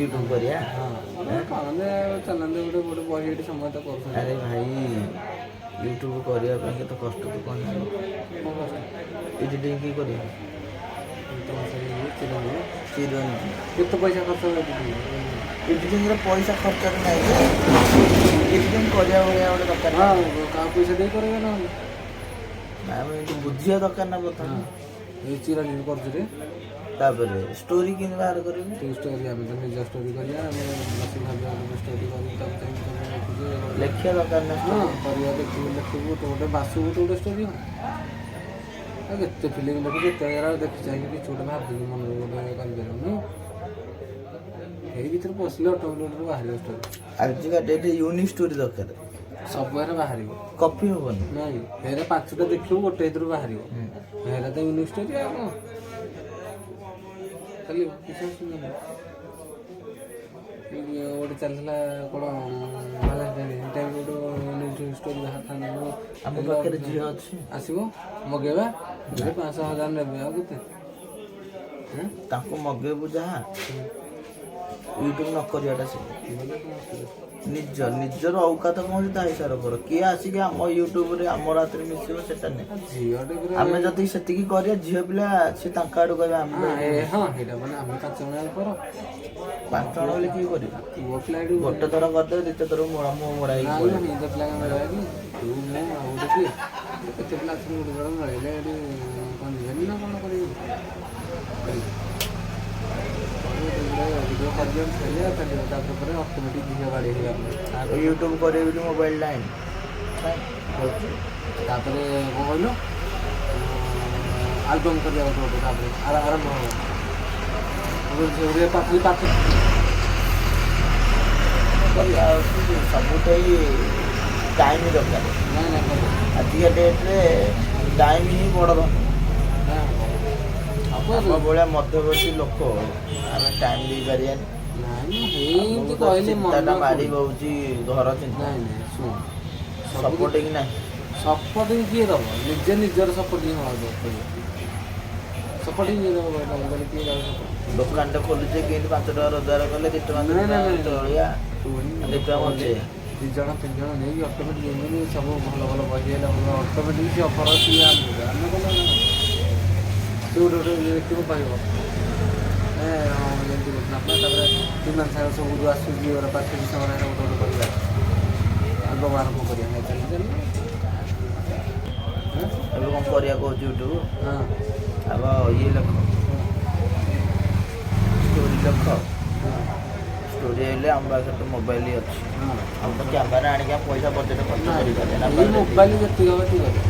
YouTube କରିବା। ହଁ, କରନ୍ତେ, ଚାଲନ୍ତେ ଗୋଟେ ଗୋଟେ ବହି ଏଠି ସମସ୍ତେ କରୁଛନ୍ତି। ଆରେ ଭାଇ, ୟୁଟ୍ୟୁବ କରିବା ପାଇଁ କେତେ କଷ୍ଟ, ତୁ କଣ ଜାଣିଛୁ? କଣ କଷ୍ଟ? ଏଡିଟିଂ କିଏ କରିବ? ତମ ସେଇ ଚିରଞ୍ଜୀବୀ। ଚିରଞ୍ଜୀବୀ। କେତେ ପଇସା ଖର୍ଚ୍ଚ ହେବ ଏଡିଟିଂ? ଏଡିଟିଂର ପଇସା ଖର୍ଚ୍ଚରେ ନାହିଁ ଯେ, ଏଡିଟିଂ କରିବା ଭଳିଆ ଗୋଟେ ଦରକାର। ହଁ, କାହା ପଇସା ଦେଇ କରିବେ ନହେଲେ। ନା, ଆମେ ଏମିତି ବୁଝିବା ଦରକାର ନା ପ୍ରଥମେ। ଏଇ ଚିରଞ୍ଜୀବୀ କରୁଛୁ ରେ। ତାପରେ ଷ୍ଟୋରି କେମିତି ବାହାର କରିବୁ? ତୁ ଷ୍ଟୋରି, ଆମେ ତ ନିଜ ଷ୍ଟୋରି କରିବା। ଆମେ ବସି ଭାବିବା, ଗୋଟେ ଷ୍ଟୋରି କରିବୁ, ତାକୁ ଚାହିଁକି ତମେ ଲେଖୁଛୁ, ଇଏ କରୁଛୁ। ଲେଖିବା ଦରକାର ନା ହଁ, କରିବା। ଦେଖିବୁ, ଲେଖିବୁ ତୁ ଗୋଟେ, ବାସିବୁ ତୁ ଗୋଟେ ଷ୍ଟୋରି। ଆଉ କେତେ ଫିଲ୍ମ ଦେଖୁଛୁ, ଏତେ ଏରା ଦେଖି ଚାହିଁକି କିଛି ଗୋଟେ ଭାବିକି ମନରେ ଗୋଟେ କରିପାରିବୁନି? ଏଇ ଭିତରେ ପଶିଲେ ଅଟୋମେଟିକ୍ ଗୋଟେ ବାହାରିବ ଷ୍ଟୋରି। ଆଜିକା ଡେଟ୍ରେ ୟୁନିକ୍ ଷ୍ଟୋରି ଦରକାର। ସବୁ ଏରା ବାହାରିବ। କପି ହବନି। ନାଇଁ, ହେରା ପାଞ୍ଚଟା ଦେଖିବୁ, ଗୋଟେ ଭିତରୁ ବାହାରିବ। ହେରା ତ ୟୁନିକ୍ ଷ୍ଟୋରି, ଆଉ କ'ଣ ଚାଲିବ? କିଛି ଅସୁବିଧା ନାହିଁ। ଏଇ ଗୋଟେ ଚାଲିଥିଲା କ'ଣ ଟାଇମ୍, ଗୋଟେ ଷ୍ଟୋରି ବାହାରିଥାନ୍ତା। ଆମ ପାଖରେ ଝିଅ ଅଛି। ଆସିବ, ମଗେଇବା। ଦେବେ 500 1000 ନେବେ, ଆଉ କେତେ? ହେଁ? ତାଙ୍କୁ ମଗେଇବୁ ଯାହା, ୟୁଟ୍ୟୁବ ନ କରିବାଟା ସେ ବୋଲେ କଣ ଅସୁବିଧା? ନିଜ ନିଜର ଔକାତ କଣ ଅଛି, ତା ହିସାବରେ କର। କିଏ ଆସିକି ଆମ ୟୁଟ୍ୟୁବରେ ଆମ ରାତିରେ ମିଶିବ, ସେଟା ନାହିଁ। ଆଉ ଝିଅଟେ ପୁରା ଆମେ ଯଦି ସେତିକି କରିବା, ଝିଅ ପିଲା ସେ ତାଙ୍କ ଆଡୁ କହିବେ ଆମେ। ହଁ, ଏ ହଁ, ସେଇଟା ମାନେ ଆମେ ପାଞ୍ଚ ଜଣ କର। ପାଞ୍ଚ ଜଣ ବୋଲି କିଏ କରିବ? ପୁଅ ପିଲା ଏଠି ଗୋଟେ ଥର କରିଦେବେ, ଦ୍ୱିତୀୟ ଥର ମୋଡ଼ା ମୁହଁ ମୋଡ଼ା ହେଇକି ନାଇଁ ପଳେଇବେ। ନିଜ ପିଲା ମିଳିବା କି? ତୁ, ମୁଁ, ଆଉ ଗୋଟେ କିଏ, କେତେ ପିଲା ଅଛନ୍ତି। ଗୋଟେ ଜଣ ମିଳିଲେ ଏଠି କ'ଣ ଯିବେନି ନା କ'ଣ କରିବେ? ଭିଡ଼ିଓ କରିଦିଅନ୍ତି, ଚାଲିବ ଚାଲିବ। ତାପରେ ପରେ ଅଟୋମେଟିକ୍ ଝିଅ ବାଡ଼େଇ ହେବେ ଆମେ। ତାପରେ ୟୁଟ୍ୟୁବ କରିବେ ବୋଲି ମୋବାଇଲ ଲାଇନ୍। ତାପରେ କ'ଣ କହିଲୁ, ଆଲବମ୍ କରିବା ଗୋଟେ ଗୋଟେ। ତାପରେ ଆରମ୍ଭ ହବ ସେଗୁଡ଼ିକ ଖାଲି ପାଠ। କରିବା ହେଉଛି ସବୁଠାଇ ଟାଇମ୍ ଦରକାର। ନାଇଁ ନାଇଁ, କରିବା। ଆଜିକା ଡେଟ୍ରେ ଟାଇମ୍ ହିଁ ବଡ଼ ଧନ। ନା, ହବ। ଆମ ଭଳିଆ ମଧ୍ୟବର୍ତ୍ତୀ ଲୋକ ଆମେ ଟାଇମ୍ ଦେଇପାରିବାନି। ନାଇଁ, ଏମିତି ଆମକୁ ତ କହିଲେ ଚିନ୍ତାଟା ମନ ମାରି ବଉଛି, ଘର ଚିନ୍ତା। ନାଇଁ ନାଇଁ, ଶୁଣ, ସବୁ ସପୋର୍ଟିଂ ନାହିଁ। ସପୋର୍ଟିଂ କିଏ ଦବ? ନିଜେ ନିଜର ସପୋର୍ଟିଂ ହେବାକୁ ପଡ଼ିବ। ସପୋର୍ଟିଂ କିଏ ଦବ କହିଲ? କହିଲେ କିଏ ଦବ ସପୋର୍ଟ? ଦୋକାନଟା ଖୋଲୁଛେ, କେମିତି 5 ଟଙ୍କା ରୋଜଗାର କଲେ 2 ଟଙ୍କା ନାଇଁ, ନାଇଁ, ନାଇଁ। ଚଳିବା, 2 ଟଙ୍କା ବଞ୍ଚେଇବା। ଦୁଇ ଜଣ ତିନି ଜଣ ନେଇକି ଅଟୋମେଟିକ୍ ଏମିତି ସବୁ ଭଲ ଭଲ ବହି ହେଲା, ଭଲ ଅଟୋମେଟିକ୍ ସେ ଅଫର୍ ଅଛି। ଆମେ ଆମେ କଲେ ସେ ଗୋଟେ ଗୋଟେ ଦେଖିବ, କହିବ ଏ ହଁ, ଏମିତି କରୁଥିଲା ଆପଣ। ତାପରେ ହ୍ୟୁମାନ ସାଗର ସବୁ ଯେଉଁ ଆସୁଛି, ଓର ପାଖରେ ସେମାନେ ଗୋଟେ ଗୋଟେ କରିବା, ଆଲବମ୍ ଆରମ୍ଭ କରିବା। ନାଇଁ, ଚାଲି ଚାଲି। ଏବେ କ'ଣ କରିବା କହୁଛି ୟୁଟ୍ୟୁବ? ହଁ। ଆଗ ଇଏ ଲେଖ, ଷ୍ଟୋରି ଲେଖ। ଷ୍ଟୋରି ହେଲେ ଆମ ପାଖରେ ତ ମୋବାଇଲ ଅଛି। ଆଉ ତ କ୍ୟାମେରା ଆଣିକି ଆମେ ପଇସା ବଜେଟ୍ ଖର୍ଚ୍ଚ କରିପାରିବା ଏଇ ମୋବାଇଲ ଯେତିକି ହବ ଠିକ୍ ଅଛି।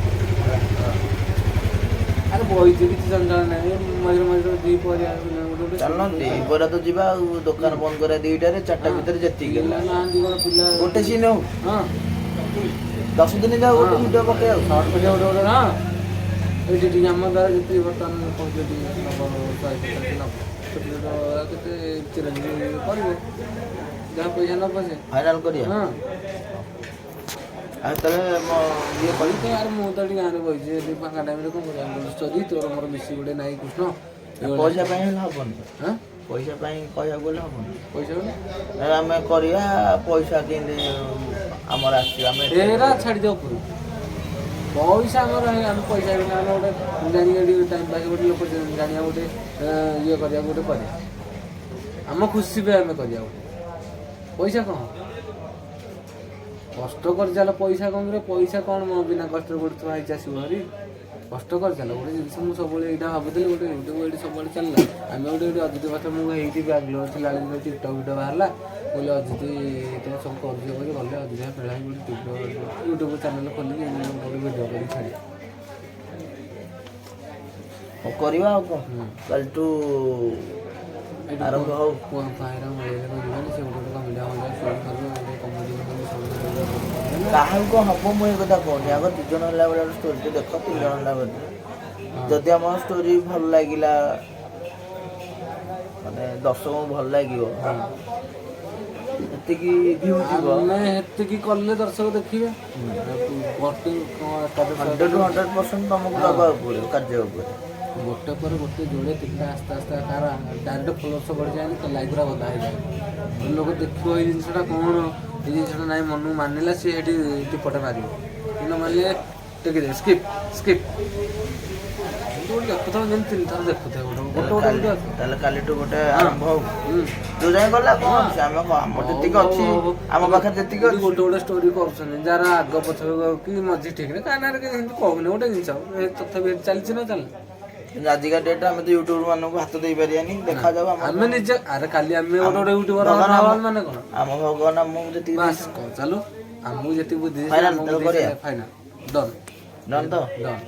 ଆରେ ବହିଛି, କିଛି ଜଞ୍ଜାଳ ନାହିଁ। ମଝିରେ ମଝିରେ ଦି ପରିବା ଗୋଟେ ଗୋଟେ। ଚାଲୁନ, ଦ୍ୱିପହରେ ତ ଯିବା ଆଉ ଦୋକାନ ବନ୍ଦ କରିବା 2ଟାରେ, 4ଟା ଭିତରେ ଯେତିକି ପିଲା ହେଲା। ନାହାନ୍ତି କ'ଣ ପିଲା? ଗୋଟେ ସିନ୍ ହଉ, 10 ଦିନ ଯାଉ, ଗୋଟେ ଭିଡ଼ିଓ ପକେଇ ଆଉ ସର୍ଟ ଭିଡ଼ିଓ ଗୋଟେ ଗୋଟେ। ହଁ, ଏଇଠି ଟିକେ ଆମ ଦ୍ୱାରା ଯେତିକି ବର୍ତ୍ତମାନ ପହଞ୍ଚିବ, ଟିକେ ନବ, 150 ନବ, ଛୋଟ ଛୋଟ କେତେ ଚିରଞ୍ଜୀବୀ କରିବ, ଯାହା ପଇସା ନବ ସେ। ଫାଇନାଲ କରିବା। ହଁ। ଆଉ ତାହେଲେ ମୋ ଇଏ କହି ତ। ଆରେ ମୁଁ ତ ଏଠି ଗାଁରେ ବଇଛି, ଏଠି ଫାଙ୍କା ଟାଇମ୍ରେ କ'ଣ କରିବା? ଷ୍ଟୋରି ତୋର ମୋର ମିଶି ଗୋଟେ ନାଇଁ କୃଷ୍ଣ। ପଇସା ପାଇଁ ହେଲେ ହବନି। ହଁ। ପଇସା ପାଇଁ କହିବାକୁ ଗଲେ ହବନି। ପଇସା ବୋଲେ? ନାଇଁ, ଆମେ କରିବା, ପଇସା କେମିତି ଆମର ଆସିବ ଆମେ ଏରା ଛାଡ଼ିଦିଅ ଉପରୁ। ପଇସା ଆମର ଆମେ ପଇସା ବିନା ଆମେ ଗୋଟେ ଜାଣିକି ଏଠି ଟାଇମ୍ ପାସ୍, ଗୋଟେ ଲୋକ ଜାଣିବା, ଗୋଟେ ଇଏ କରିବାକୁ ଗୋଟେ କରିବା, ଆମ ଖୁସି ପାଇଁ ଆମେ କରିବା ଗୋଟେ। ପଇସା କ'ଣ? କଷ୍ଟ କରି ଚାଲ। ପଇସା କ'ଣ କରିବ? ପଇସା କ'ଣ ମୋ ବିନା କଷ୍ଟରେ ଗୋଟେ ଥୁଆ ହେଇଛି, ଆସିବ ଭାରି? କଷ୍ଟ କରି ଚାଲ ଗୋଟେ ଜିନିଷ। ମୁଁ ସବୁବେଳେ ଏଇଟା ଭାବୁଥିଲି, ଗୋଟେ ୟୁଟ୍ୟୁବ୍ ଏଇଠି ସବୁବେଳେ ଚାଲିଲା। ଆମେ ଗୋଟେ ଏଇଠି ଅଜିତ କଥା, ମୁଁ ଏଇଠି ବାଙ୍ଗଲୋର ଥିଲାବେଳେ ଟିକଟକ୍ ଭିଡ଼ିଓ ବାହାରିଲା। ମୁଁ କହିଲି, ଅଜିତ ତମେ ସବୁ କରୁଛ ବୋଲି, ଗଲେ ଅଜିତ ମେଳା ହେଇକି ଗୋଟେ ୟୁଟ୍ୟୁବ୍ ଚ୍ୟାନେଲ୍ ଖୋଲିକି ଏମିତି ଗୋଟେ ଭିଡ଼ିଓ କରିକି ଛାଡ଼ିବା। ହଉ, କରିବା ଆଉ କ'ଣ। କାଲିଠୁ ଏଇଠି ଆରମ୍ଭ ହଉ। ପୁଅ ଭାଇର ମିଳିଲେ କଣ ଯିବାନି? ସେ ଗୋଟେ ଗୋଟେ କମେଡ଼ି ହବ, ଷ୍ଟୋରି କରିବ, ଗୋଟେ କମେଡ଼ି କରିବ, ସବୁ କରିବ। କାହାକୁ କ'ଣ ହବ, ମୁଁ ଏ କଥା କହୁନି। ଆଗ 2 ଜଣ ହେଲା ବେଳେ ଗୋଟେ ଷ୍ଟୋରିଟେ ଦେଖ, 3 ଜଣ ହେଲା ବେଳେ ଯଦି ଆମ ଷ୍ଟୋରି ଭଲ ଲାଗିଲା, ମାନେ ଦର୍ଶକଙ୍କୁ ଭଲ ଲାଗିବ, ଏତିକି ଭିଉ ଯିବ। ଆମେ ହେତିକି କଲେ ଦର୍ଶକ ଦେଖିବେ ଗୋଟେ କଣ ଏକାଦଶ 100ରୁ 100% ତମକୁ ଦବାକୁ ପଡ଼ିବ କାର୍ଯ୍ୟ ଉପରେ। ଗୋଟେ ପରେ ଗୋଟେ, ଯୋଡ଼େ ତିନିଟା, ଆସ୍ତେ ଆସ୍ତେ କାହାର ଡାଇରେକ୍ଟ ଫଲୋଅର୍ସ ବଢ଼ିଯାଏନି ତ, ଲାଇକ୍ ଗୁରା ଗଦା ହେଇଯାଏ। ଲୋକ ଦେଖିବ ଏଇ ଜିନିଷଟା କ'ଣ, ଏଇ ଜିନିଷଟା ନାହିଁ। ମନକୁ ମାନିଲା, ସିଏ ସେଠି ଟିପଟା ମାରିବ କି ନ ମାନିଲେ ଟେକିଦେବେ, ସ୍କିପ୍ ସ୍କିପ୍। ଏମିତି ଗୋଟେ ଦେଖୁଥିବ, ଯେମିତି ତିନି ଥର ଦେଖୁଥିବ ଗୋଟେ ଗୋଟେ ଗୋଟେ କାଲି ଗୋଟେ ଅଛି। ତାହେଲେ କାଲିଠୁ ଗୋଟେ ଆରମ୍ଭ ହଉ। ହୁଁ। ଯୋଉ ଯାଏଁ ଗଲା କଣ ଅଛି, ଆମେ ଆମର ଯେତିକି ଅଛି, ଆମ ପାଖରେ ଯେତିକି ଏଠି ଅଛି। ଗୋଟେ ଗୋଟେ ଷ୍ଟୋରି କରୁଛନ୍ତି, ଯାହାର ଆଗ ପଛ କି ମଝି ଠିକ ନାହିଁ, କାହା ନାଁରେ କିଛି ସେମିତି କହୁନି। ଗୋଟେ ଜିନିଷ ଏ ତଥାପି ଏଠି ଚାଲିଛି ନା ଚାଲିନି? କିନ୍ତୁ ଆଜିକା ଡେଟ୍ ଆମେ ତ ୟୁଟ୍ୟୁବ ମାନଙ୍କୁ ହାତ ଦେଇପାରିବାନି। ଦେଖାଯାଉ ଆମର। ଆମେ ନିଜେ, ଆରେ କାଲି ଆମେ ଗୋଟେ ଗୋଟେ ୟୁଟ୍ୟୁବର ଭଗବାନ ମାନେ କଣ? ଆମ ଭଗବାନ ଆମକୁ ଯେତିକି ବାସ୍ କହ, ଚାଲୁ। ଆମକୁ ଯେତିକି ବୁଦ୍ଧି Final ତାହେଲେ କରିବା? Final, done. ଡନ୍ ତ। ଡନ୍।